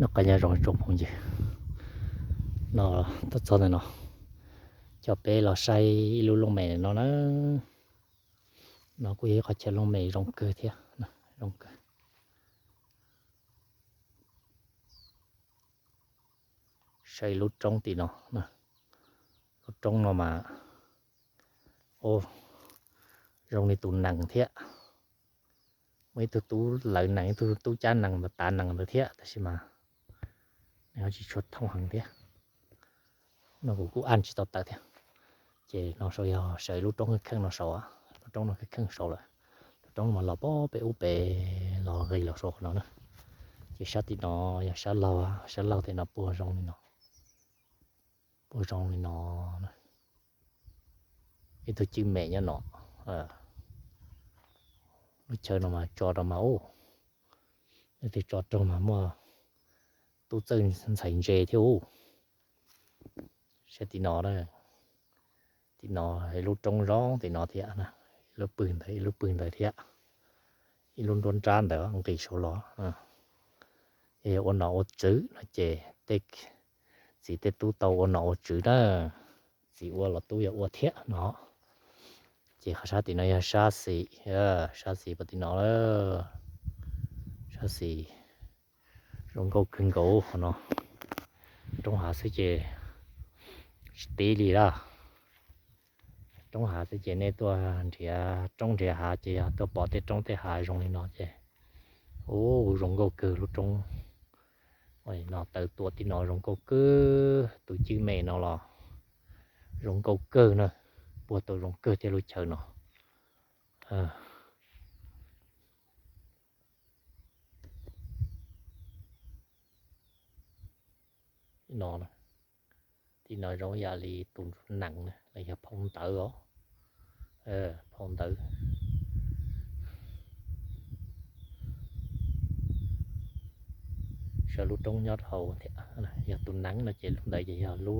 Nyob zoo tsoom phooj ywg, no tuaj txog ntawm no, coj peb los saib ib lub looj mem no na. No kuj yog ib qhov chaw looj mem zoo kawg thiab, zoo kawg. Saib lub roob tim no, lub roob no mas, o, zoo li tus nees thiab. Muaj ib tug tub lawv nees, ib tug tub cab nees ntawd tav nees ntawd thiab, tab sis mas nws ho tsis tshua thooj heev thiab. No kuv kuj an tsis tau tawm thiab. Ces no saud yog sawv lub roob kheej kheej no saud, lub roob no kheej kheej saud lawm. Lub roob no mas los pem ub pem los nqis los saud qhov no na. Ces sab tim no yog sab laug, sab laug tim no puag zoo li no. Puag zoo li no, ib tug cwj mem nyob no. Lub chaw no mas tso rau mas ub, leej twg tso raug mas muaj tub txawj ntxhais ntse thiab ub. Saib tim no, tim no ib lub roob zoo tim no thiab, ib lub pwg ntawd, ib lub pwg ntawd thiab, ib lub nruab nrab ntawd nqis saud los. Yog ua nom ua tswv no ces tej txiv tej tub tau ua nom ua tswv na, txiv ua los tub yuav ua thiab no. Ces qhov sab tim no yog sab xis, sab xis puag tim no, sab xis zoo nkauj kawg nkaus qhov no. Roob hav xwb ces tsis tib li lawm. Roob hav xwb ces nej tuaj nrhiav roob nrhiav hav ces yog tuaj pom tej roob tej hav zoo li no ces, u, zoo nkauj kawg lub roob. No tawv tuam tim no zoo nkauj kawg, tus cwj mem no los zoo nkauj kawg na, puag tau zoo kawg thiab lub chaw no. No, tim no zoo yam li tus nees los yog phau ntawv os, phau ntawv. Saib lub roob nyob rau hauv thiab, yog tus nees no ces lub ntawd ces yog lub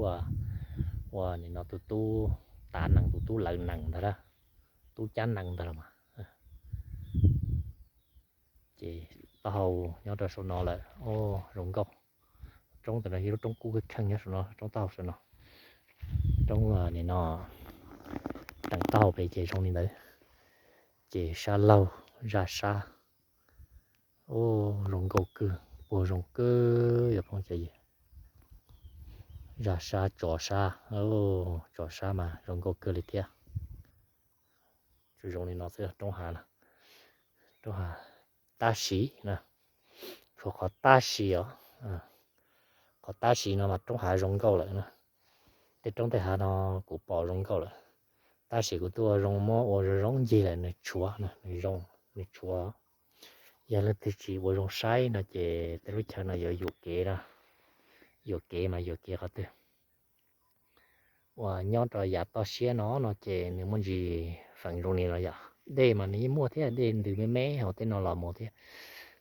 ua nim no tus tub tav nees, tus tub lawv nees ntag, tub cab nees ntag los mas. Ces taub hau nyob rau saum no lawm, o, zoo nkauj. Roob ntawm no yog lub roob kub kheej kheej nyob saum no, roob taub hau saum no. Roob nim no, teem taub hau pem ces zoo li ntawd. Ces sab laug, zaj sab, o, zoo nkauj kawg, puag zoo kawg yog phooj ywg. Zaj sab, tsov sab, tsov sab mas zoo nkauj kawg li thiab. Tsuas zoo li no xwb roob hav, roob hav tab sis na, tshuav qhov tab sis os. Qhov tab sis no mas roob hav zoo nkauj lawm na. Tej roob tej hav no kuv pom zoo nkauj lawm, tab sis kuv twb ua zoo muab ua zoo zoo ncig lawm nws tshuav, nws zoo, nws tshuav. Yog leej twg tsis ua zoo saib no ces tej lub chaw no yuav yuam kev na, yuam kev mas yuam kev qhov twg. Uas nyob rau yav toj siab no no ces nws muaj ntsis feem zoo li no yom. Dej mas nws yeej muaj thiab, dej ntws me me hauv tej no los mus thiab,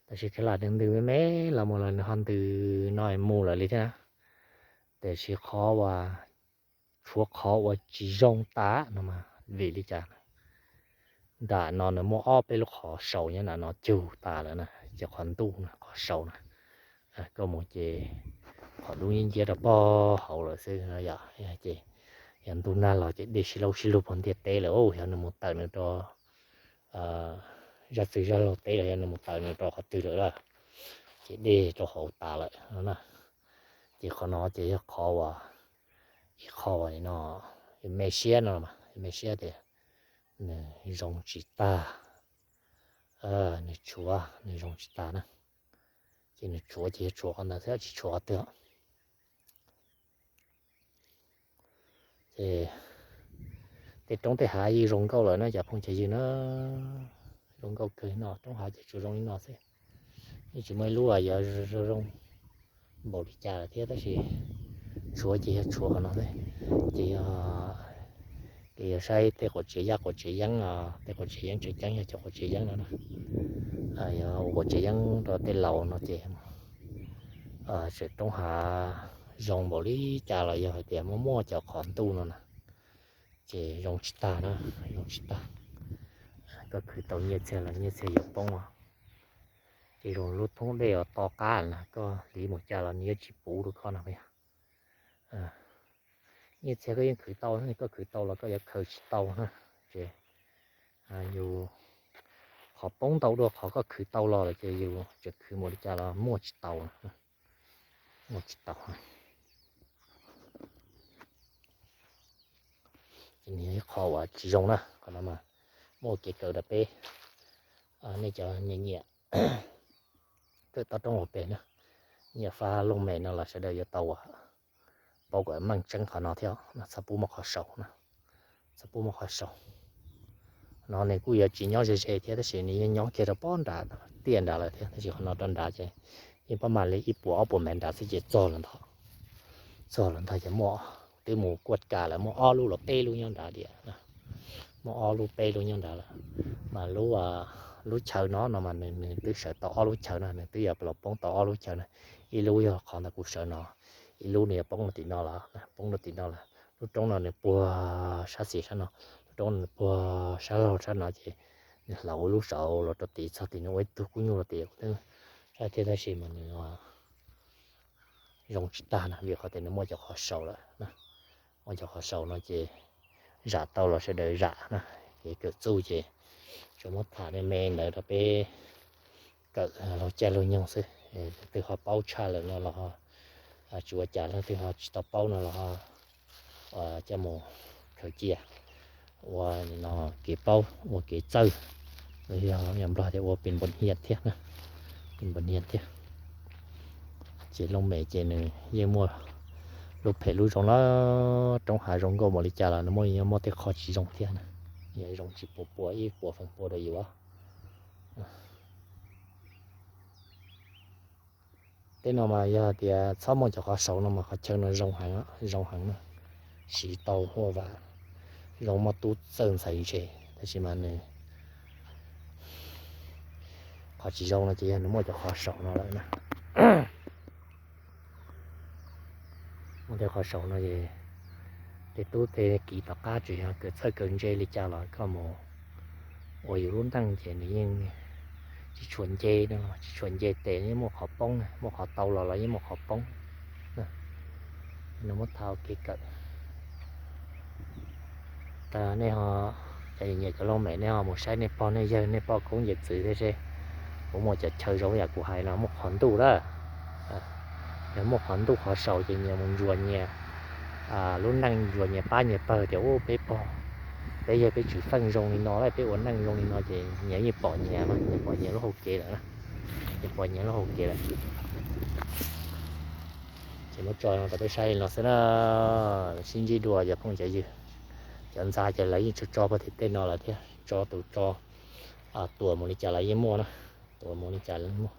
tab sis kheev lam nws ntws me me los mus los nws ho ntws no mus lawm li thiab na. Tiam sis qhov uas, tshuav qhov uas tsis zoo tas no mas vim li cas? Nram no nws muaj ob peb lub qhov saud nyob nram no cug tas lawm na, ces qhov ntuj na, qhov saud na, koj mus ces qhov dub nciab rau pog hauv lawm xwb no yom. Ces yog ntuj nag los ces dej sib laub sib lug puag ntiaj teb lawm, yog nws mus tawm nws rau zaj txwg zaj laug teb los yog nws mus tawm nws rau qhov twg lawm lawm, ces dej rau hauv tas lawm no na. Ces qhov no ces yog qhov uas, ib qho uas no, me siab no, me siab tias nws zoo tsis tag, nws tshuav nws zoo tsis tag na. Ces nws tshuav ces yog tshuav qhov ntawd thiab tsis tshuav qhov twg. Ces tej roob tej hav yeej zoo nkauj lawm na cov phooj cov ywg na, zoo nkauj kawg no, roob hav ces tsuas zoo li no xwb. Yeej tsis muaj ib lub uas yuav zoo npaum li cas lawm thiab, tab sis tshuav ces yog tshuav qhov no xwb. Ces yog, ces yog saib tej quav tsev yaj quav tsev yeeb, tej quav tsev yeeb tseem ceeb yog cov quav tsev yeeb no na. Yog ua quav tsev yeeb rau tej laus no ces tseem roob hav zoo npaum li cas los yog hais tias muaj muaj cov qhov ntuj no na, ces zoo tsis tag na, zoo tsis tag. Koj khwv tau nyiaj txiag los nyiaj txiag yuav poob os. Ces zoo lub thoob dej uas to qab na, koj hliv mus cas los nws yuav tsis puv rau koj no. Nyiaj txiag koj yeej khwv tau, koj khwv tau los koj yuav khaws tsis tau na. Ces yus qhov poob ntau dua qhov koj khwv tau los lawm ces yus tseem khwv mus li cas los muaj tsis tau, muaj tsis tau. Ces nws yog ib qho uas tsis zoo na, qhov no mas muaj ua kev kawm rau peb, nej cov nyiam nyiam kawm toj roob hauv pes na, nyiam faj looj mem no los sawv daws yuav tau paub kom meej tseeb qhov no thiab, txhob pub muaj qhov saud, txhob pub muaj qhov saud. No nws kuj yuav tsis nyob ze ze thiab tab sis nws yeej nyob kiag rau pob nrad tiaj nrad lawm thiab, tab sis qhov no rau nrad ces yeej pob mam li ib puas ob puas mev nrad xwb ces txog lawm ntag. Txog lawm ntag ces muaj, twb mus kuaj kas lawm, muaj ob lub los peb lub nyob nrad tiag, muaj ob lub peb lub nyob nrad lawm. Mas lub, lub chaw no no mas nws, nws twb sawv tau ob lub chaw no, nws twb yuav los poob tau ob lub chaw no. Ib lub yog qhov ntawd kuv sawv no, ib lub nws yuav poob rau tim no lawm, poob rau tim no lawm. Lub roob no nws puag sab xis sab no, lub roob nws puag sab laug sab no ces nws hlauv lub saud los rau tim txog tim no ua ib tug kub nyuj rau tim kuv twb saib thiab tab sis mas nws zoo tsis tag na vim qhov tias nws muaj cov qhov saud lawm. Muaj cov qhov saud no ces zam tau los sawv daws zam na, kev kawm txuj ces tsuas muab tham me me ntawd rau peb kawm laug caij laug nyoog xwb. Leej twg ho paub tshaj lawm no los tsis ua cas, leej twg ho tsis tau paub no los ho coj mus khaws cia ua no kev paub ua kev txawj, yog nplog tias ua pis npos hias thiab na, pis npos hias thiab. Ces looj mem ces nws yeej muaj lub phem lub zoo lawm, roob hav zoo nkauj npaum li cas los nws muaj, muaj tej qho tsis zoo thiab na, zoo tsis puas pua ib puas feem pua rau yus. Tej no mas yog tias txhob muaj cov qhov saud no mas qhov chaw no zoo heev, zoo heev na, siv tau huaj vam, zoo muaj tub txawj ntxhais ntse, tab sis mas nws qhov tsis zoo no ces yog nws muaj cov qhov saud no lawm na. Muaj tej qhov saud no es tej tub tej kiv tom qab tseem yog kawm txawj kawm ntse li cas los koj mus ua yus lub neej ces nws yeej tsis tshua nce no, tsis tshua nce tes, yeej muaj qhov poob, muaj qhov tau los los yeej muaj qhov poob. Nws muab tau kev kawm. Tas nej ho, cov nyiam cov looj mem nej ho mus saib nej pog nej yawg nej poj koob yawm txwv thiab seb puas muaj cov chaw zoo yam kuv hais no muaj qhov ntuj lawm. Yog muaj qhov ntuj qhov saud ces nyias mus ntsuas nyias lub neej, ntsuas nyias pab nyias pawg tias ub peb pog peb yawg peb tsis feej zoo li no lawm, peb ua neej zoo li no ces nyias yeej pom nyias, nyias pom nyias lub hauv kev lawm, nyias pom nyias lub hauv kev lawm. Ces muab tso rau peb saib li no xwb na. Sib ntsib dua cov phooj cov ywg. Cov ntxa ces lawv yeej tso tso puag tim tej no lawm thiab, tso tus tso tuam mus li cas lawv yeej muaj na, tuam mus li cas lawv muaj.